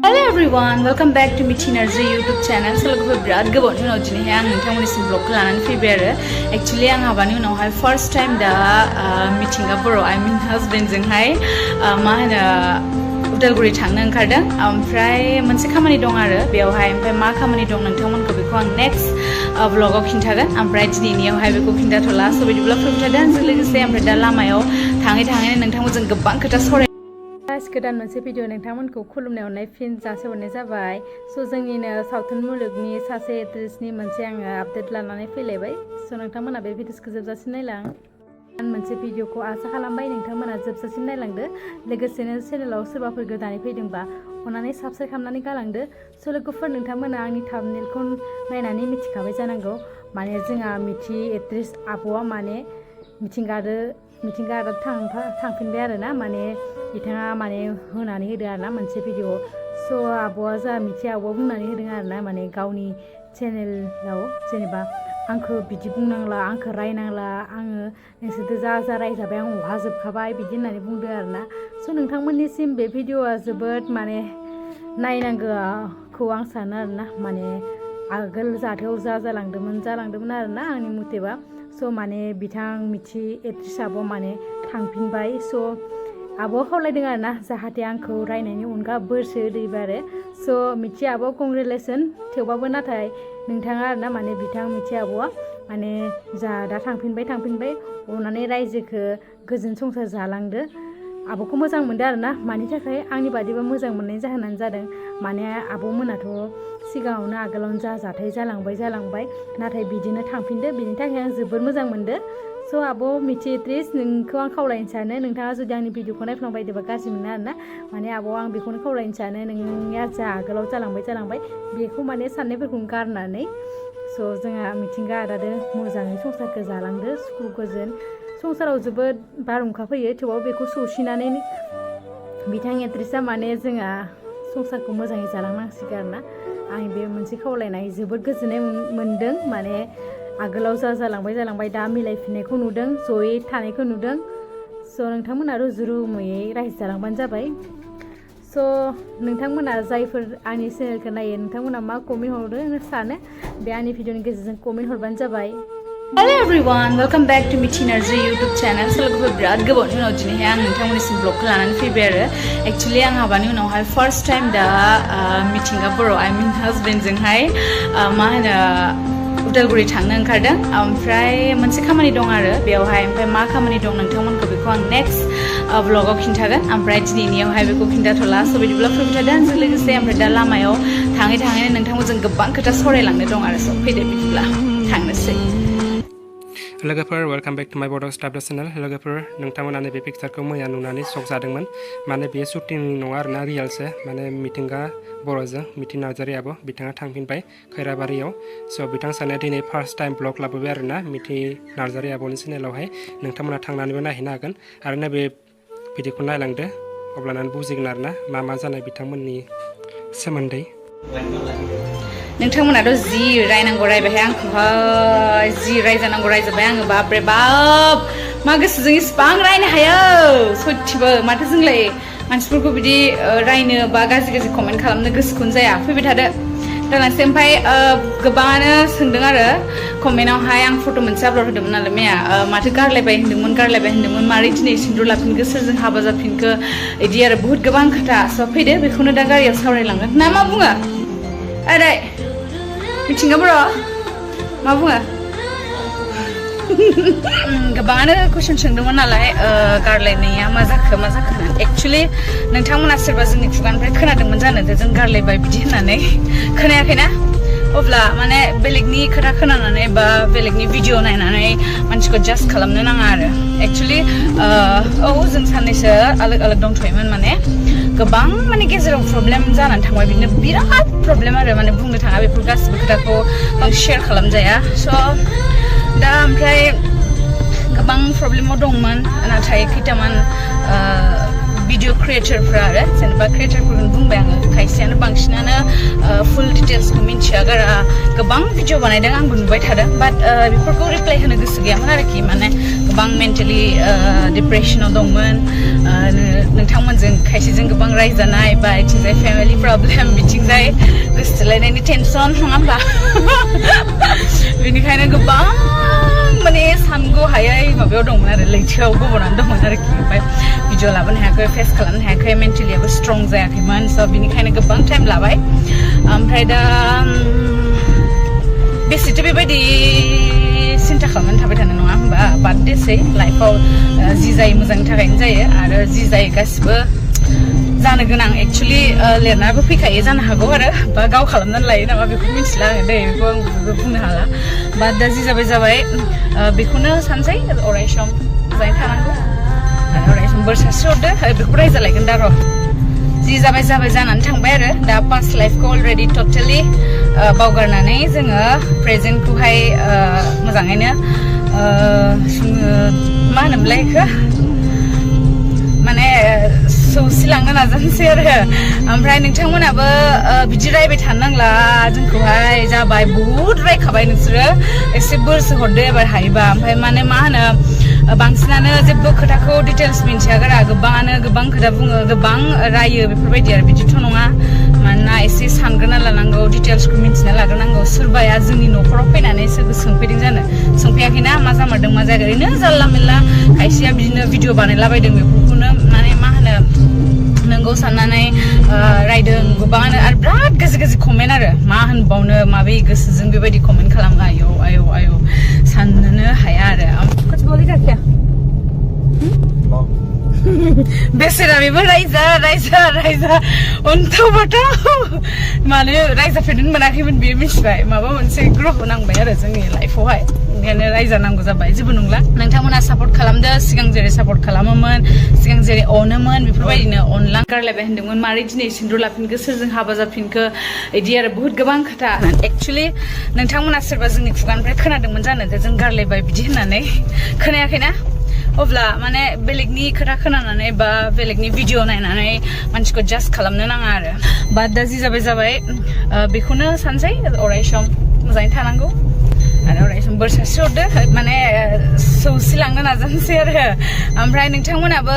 Hello everyone, welcome back to mithi YouTube channel. So look for birat gabon ni nojini hai ang nintang sim vlog lanan fibere. Actually ang habani unawhai first time da meeting boro I mean husband jeng hai ma hana Udalguri thangna oंखारदों ओमफ्राय मोनसे खामानि दं आरो बेयावहाय ओमफ्राय मा खामानि दं नोंथांमोनखौ बेखौ आं नेक्स्ट व्लगाव खिन्थागोन ओमफ्राय दिनैनियावहाय बेखौ खिन्थाथ'ला स' बिदिब्ला फैबाय थादो आंजों लोगोसे ओमफ्राय दा लामायाव थाङै थाङैनो नोंथांमोनजों गोबां खोथा सावराय गोदान मोनसे भिडिअ नोंथांमोनखौ खुलुमनाय अननाय फिन जासिहरनाय जाबाय स' जोंनिनो सावथुन मुलुगनि सासे एक्ट्रेसनि मोनसे आङो आपडेट लानानै फैलायबाय स' नोंथांमोना बे भिडिअखौ जोबजासिम नायलां मोनसे भिडिअखौ आसा खालामबाय नोंथांमोना जोबजासिम नायलांदो लोगोसेनो चेनेलाव सोरबाफोर गोदानै फैदोंबा अननानै साबस्क्राइब खालामनानै गालांदो स' लोगोफोर नोंथांमोना आंनि थाम्बनेलखौ नायनानै मिथिखाबाय जानांगौ माने जोंहा मिथि एक्ट्रेस आब'आ माने मिथिंगा आरो थांफिनबाय आरोना माने बिथाङा माने होनानै होदो आरोना मोनसे भिडिअ स' आब'आ जा मिथि आब'आ बुंनानै होदों आरोना माने गावनि चेनेलाव जेनेबा आंखौ बिदि बुंनांला आंखौ रायनांला आङो नोंसोरजों जा रायजाबाय आं अहाजोबखाबाय बिदि होननानै बुंदों आरोना स' नोंथांमोननिसिम बे भिडिअआ जोबोद माने नायनांगौखौ आं सानो आरोना माने आगोल जाथायाव जालांदोंमोन आरोना आंनि मथेबा स' माने बिथां मिथि एक्ट्रेस आब'आ माने थांफिनबाय स' आब'आ खावलायदों आरोना जाहाथे आंखौ रायनायनि अनगा बोरसो होदों आरो स' मिथि आब' कंग्रेचुलेसन थेवबाबो नाथाय नोंथाङा आरोना माने बिथां मिथि आब'आ माने जा दा थांफिनबाय अननानै रायजोखौ गोजोन संसार जालांदो आब'खौ मोजां मोनदो आरोना मानि थाखाय आंनि बादिबा मोजां मोननायनि जाहोनानो जादों माने आब'मोनाथ' सिगाङावनो आगोलावनो जा जाथाय जालांबाय नाथाय बिदिनो थांफिनदो बिनि थाखाय आं जोबोर मोजां मोनदो स' आब' मिथि एक्ट्रेस नोंखौ आं खावलायनो सानो नोंथाङा जुदि आंनि भिडिअखौ नायफ्लांबायदोंबा गाज्रि मोना आरोना माने आब' आं बेखौनो खावलायनो सानो नोंनिया जा आगोलाव जालांबाय बेखौ माने साननायफोरखौ गारनानै स' जोंहा मिथिंगा आरो मोजाङै संसारखौ जालांदो सुखु गोजोन संसाराव जोबोद बारहुंखा फैयो थेवबाबो बेखौ सौसिनानै बिथां एक्ट्रेसआ माने जोंहा संसारखौ मोजाङै जालांनांसिगोन आरोना आं बे मोनसे खावलायनाय जोबोद गोजोननाय मोनदों माने आगोलाव जालांबाय दा मिलायफिननायखौ नुदों जयै थानायखौ नुदों स' नोंथांमोना रुजु रुमुयै रायजो जालांबानो जाबाय स' नोंथांमोना जायफोर आंनि चेनेलखौ नायो नोंथांमोना मा कमेन्ट हरनो सानो बे आंनि भिडिअनि गेजेरजों कमेन्ट हरबानो जाबाय Hello everyone, welcome back to mithi YouTube channel. So look for birat gabon ni nojini hai ang nintang vlog lanan faibai आरो actually आं हाबानि उनावहाय first time दा meeting boro I mean husband जों हाय मा होनो उदालगुरि थांनो ओंखारदों ओमफ्राय मोनसे खामानि दं आरो बेयावहाय ओमफ्राय मा खामानि दं नोंथांमोनखौ बेखौ आं नेक्स्ट व्लगाव खिन्थागोन ओमफ्राय दिनैनियावहाय बेखौ खिन्थाथ'ला स' बिदिब्ला फैबाय थादो आंजों लोगोसे ओमफ्राय दा लामायाव थाङैनो नोंथांमोनजों गोबां खोथा सावरायलांनो दं आरो स' फैदो बिदिब्ला थांनोसै लोगोफोर वेलकाम बैक टू माय बरो स्टाफ चैनल लोगोफोर नोंथांमोना बे पिक्चारखौ मैया नुनानै शक जादोंमोन माने बे शुटिं नङा आरोना रियेलसो माने मिथिंगा बर'जों मिथि नार्जारि आब' बिथाङा थांफिनबाय खैराबारियाव स' बिथां सानैया दिनै फार्स्ट टाइम ब्लग लाबोबाय आरोना मिथि नार्जारि आब'नि चेनेलावहाय नोंथांमोना थांनानैबो नायहैनो हागोन आरो नैबे भिडिअखौ नायलांदो अब्लाना बुजिगोन आरोना मा जानाय बिथांमोननि सोमोन्दै नोंथांमोनाथ' जि रायनांगौ रायबायहाय आंखौहाय जि रायजानांगौ रायजाबाय आङो बापरे बाप मा गोसोजों इसिबां रायनो हायो सयथिबो माथो जोंलाय मानसिफोरखौ बिदि रायनो बा गाज्रि कमेन्ट खालामनो गोसोखौनो जाया फैबाय थादो दालांसै ओमफ्राय गोबाङानो सोंदों आरो कमेन्टआवहाय आं फट' मोनसे आपल'ड होदोंमोन नालाय मैया माथो गारलायबाय होनदोंमोन मारै दिनै सिन्दुर लाफिनखो सोरजों हाबा जाफिनखो बिदि आरो बुहुत गोबां खोथा स' फैदो बेखौनो दा गारियाव सावरायलांगोन ना मा बुङो आदै मिथिंगा बर' मा बुङो गोबाङानो कुइसन सोंदोंमोन नालाय गारलायनाया मा जाखो एक्चुअली नोंथांमोना सोरबा जोंनि खुगानिफ्राय खोनादोंमोन जानो जों गारलायबाय बिदि होननानै खोनायाखैना अब्ला माने बेलेगनि खोथा खोनानानै बा बेलेगनि भिडिअ नायनानै मानसिखौ जास्ट खालामनो नाङा आरो एक्चुअली जों साननैसो आलग दंथ'योमोन माने गोबां माने गेजेराव प्रब्लेम जानानै थांबाय बिदिनो बिराद प्रब्लेम आरो माने बुंनो थाङा बेफोर गासिबो खोथाखौ आं शेयार खालामजाया स' दा ओमफ्राय गोबां प्रब्लेमाव दंमोन नाथाय खैथामान भिडिअ क्रिएटरफ्रा आरो जेनेबा क्रिएटरफोरखौनो बुंबाय आङो खायसेयानो बांसिनानो फुल डिटेल्सखौ मिन्थिया गारा गोबां भिडिअ बानायदों आंबो नुबाय थादों बाट बेफोरखौ रिप्लाइ होनो गोसो गैयामोन आरोखि माने गोबां मेन्टेलि डिप्रेसनाव दंमोन नोंथांमोनजों जों खायसेजों गोबां रायजानाय बा इथिंजाय फेमिलि प्रब्लेम बिथिंजाय गोसोथोलायनायनि टेनसन नङा होमबा बेनिखायनो गोबां माने सानगौ हायै माबायाव दंमोन आरो लैथोआव गब'नानै दंमोन आरोखि ओमफ्राय भिडिअ लाबोनो हायाखै फेस खालामनो हायाखै मेन्टेलियाबो स्ट्रं जायाखैमोन स' बिनिखायनो गोबां टाइम लाबाय ओमफ्राय दा बेसेथो बेबायदि सिन्था खालामनानै थाबाय थानो नङा होमबा बाट देसै लाइफआव जि जायो मोजांनि थाखायनो जायो आरो जि जायो गासिबो जानो गोनां एक्चुअलि लिरनाबो फैखायो जानो हागौ आरो बा गाव खालामनानै लायो नामा बेखौ मिथिला आङो दै बेखौ आं बुंनो हाला बाट दा जि जाबाय बेखौनो सानसै अराय सम मोजाङै थानांगौ आरो अराय सम बोर सारस्रि हरदो बेखौ रायजालायगोन दा र' जि जाबाय जानानै थांबाय आरो दा पास्ट लाइफखौ अलरेडि टटेलि बावगारनानै जोङो प्रेजेन्टखौहाय मोजाङैनो मा होनोमोनलाय बेखौ माने सौसिलांनो नाजानोसै आरो ओमफ्राय नोंथांमोनाबो बिदि रायबाय थानो नांला जोंखौहाय जाबाय बहुद रायखाबाय नोंसोरो एसे बोरसो हरदो एबार हायोबा ओमफ्राय माने मा होनो बांसिनानो जेबो खोथाखौ डिटेल्स मिन्थिया गारा गोबाङानो गोबां खोथा बुङो गोबां रायो बेफोरबायदि आरो बिदिथ' नङा मानोना एसे सानग्रोना लानांगौ डिटेल्सखौ मिन्थिना लाग्रोनांगौ सोरबाया जोंनि न'खराव फैनानै सोरबो सोंफैदों जानो सोंफैयाखैना मा जामारदों मा जायाखै ओरैनो जानला मेनला खायसेया बिदिनो भिडिअ बानायलाबायदों बेफोरखौनो माने मा होनो नोंगौ साननानै रायदों गोबाङानो आरो बिराद गाज्रि कमेन्ट आरो मा होनबावनो माबे गोसोजों बेबायदि कमेन्ट खालामो आयौ साननोनो हाया आरो कुछ बोली क्या क्या बेसेरा बेबो रायजा अन्थावबाथ' माने रायजाफेरनो मोनाखैमोन बेयो मिथिबाय माबा मोनसे ग्रह नांबाय आरो जोंनि लाइफआवहाय ओंखायनो रायजानांगौ जाबाय जेबो नंला नोंथांमोना सापर्ट खालामदो सिगां जेरै सापर्ट खालामोमोन सिगां जेरै अनोमोन बेफोरबायदिनो अनलां गारलायबाय होनदोंमोन मारै दिनै सिन्दुर लाफिनखो सोरजों हाबा जाफिनखो बिदि आरो बुहुत गोबां खोथा एक्चुअलि नोंथांमोना सोरबा जोंनि खुगानिफ्राय खोनादोंमोन जानो जे जों गारलायबाय बिदि होननानै खोनायाखैना अब्ला माने बेलेगनि खोथा खोनानानै बा बेलेगनि भिडिअ नायनानै मानसिखौ जास्ट खालामनो नाङा आरो बाट दा जि जाबाय बेखौनो सानसै अराय सम मोजाङै थानांगौ आरो अराय सम बोर सारस्रि हरदो माने सौसिलांनो नाजानोसै आरो ओमफ्राय नोंथांमोनाबो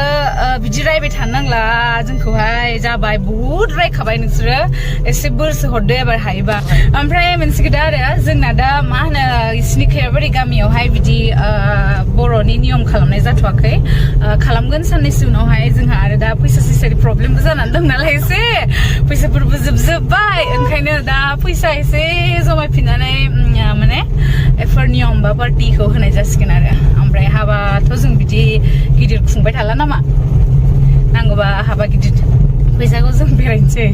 बिदि रायबाय थानो नांला जोंखौहाय जाबाय बहुद रायखाबाय नोंसोरो एसे बोरसो हरदो एबार हायोबा ओमफ्राय मोनसे खोथा आरो जोंना दा मा होनो इसिनि खैराबारि गामियावहाय बिदि बर'नि नियम खालामनाय जाथ'वाखै खालामगोन साननैसो उनावहाय जोंहा आरो दा फैसा सैसानि प्रब्लेमबो जानानै दं नालाय एसे फैसाफोरबो जोबजोब्बाय ओंखायनो दा फैसा एसे जमायफिननानै माने एफोर नियम बा पार्टिखौ होनाय जासिगोन आरो ओमफ्राय हाबाथ' जों बिदि गिदिर खुंबाय थाला नामा नांगौबा हाबा गिदिर फैसाखौ जों बेरायनोसै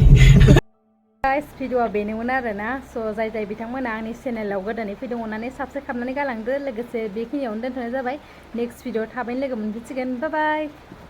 गाइस भिडिअआ बेनोमोन आरोना स' जाय बिथांमोना आंनि चेनेलाव गोदानै फैदों अननानै साबस्क्राइब खालामनानै गालांदो लोगोसे बेखिनियावनो दोनथ'नाय जाबाय नेक्स्ट भिडिअ थाबैनो लोगो मोनफिनसिगोन बाय बाय